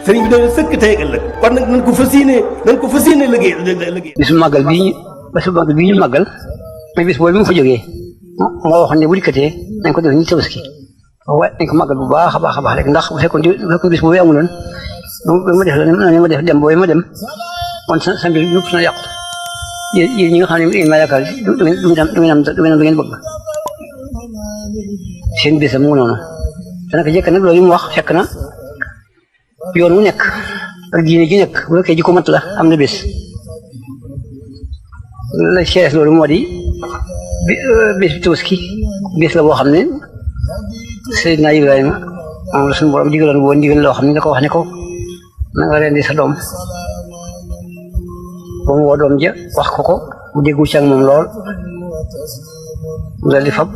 sëriñ bi dañu sëkk tey ëllëg kon nag nañ ko fas yéene liggéey. bisu màggal bii ñu màggal mooy bis boobu bi mu fa jógee moo waxoon ne bu dikkatee nañ ko def ni Tabaski waaye nañ ko màggal bu baax a baax a baax rek ndax bu fekkoon bis boobu amuloon ma def dem boobu ma dem kon sa mbir yëpp na yàqu yéen ñi nga xam ne yéen maa yaakaar du ngeen bëgg seen bésam mu noonu danaka jekk nag loolu mu wax fekk na yoon wu nekk ak diine ji nekk bu fekkee ji ko mat la am na bés la cees loolu moo di bés bi Tabaski bés la boo xam ne Seydina Ibrahima moom la suñu borom digaloon boo ndigal loo xam ne da ko wax ne ko na nga rendi sa doom ba mu woo doom ja wax ko mu déggu ci ak moom lool mu dal di fab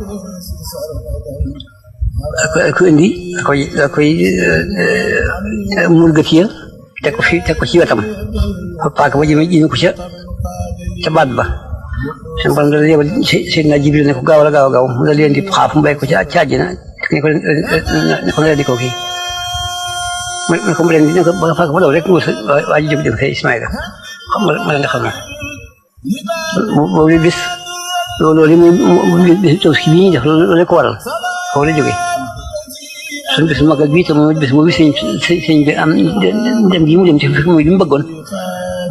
ak indi da koy murgatiya teg ko ci wetam fa paaka ba jëme ko ca baat ba seen borom dal yebal Seydina Jibril ne ko gaaw mu dal leen di xaaf mu bay ko ci àjjana ne ko leen di ko kii ne ko mu leen di ne ko ba paaka ba daw rek mu waa ji jóg dem fee Ismaïla xam nga ma leen di xam na boobu bis loolu muy bis Tabaski bii ñuy def loolu ko waral foofu la jógee suñu bis magal bii tam mooy bis boobu sëñ bi am dem gi mu dem ci fekk muy li mu bëggoon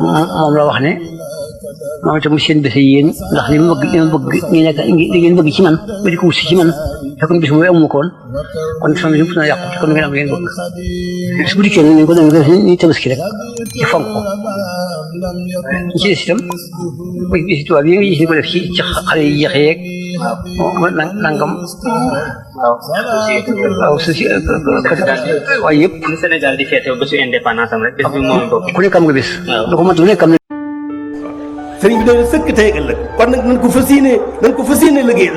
moom la wax ne moom itam seen bés yéen ndax li mu bëgg ngeen bëgg ci man ba di ko wut si ci man fekkoon bis boobu amu ko woon kon sama yëpp na yàqu kon ngeen am ngeen bëgg bis bu dikkee nañ ko def ni Tabaski rek ci fonk ko ci des itam bis tubaab yi nga gis ni ko def ci xale yi jeex yeeg nangam waaw waaye yëpp Sénégal di feete bésu indépendance am rek bés bi moom bopp ku nekk am nga bés lu ko mat lu nekk am na sëriñ bi dañu sëkk tey ëllëg kon nag nañ ko fas yéene liggéey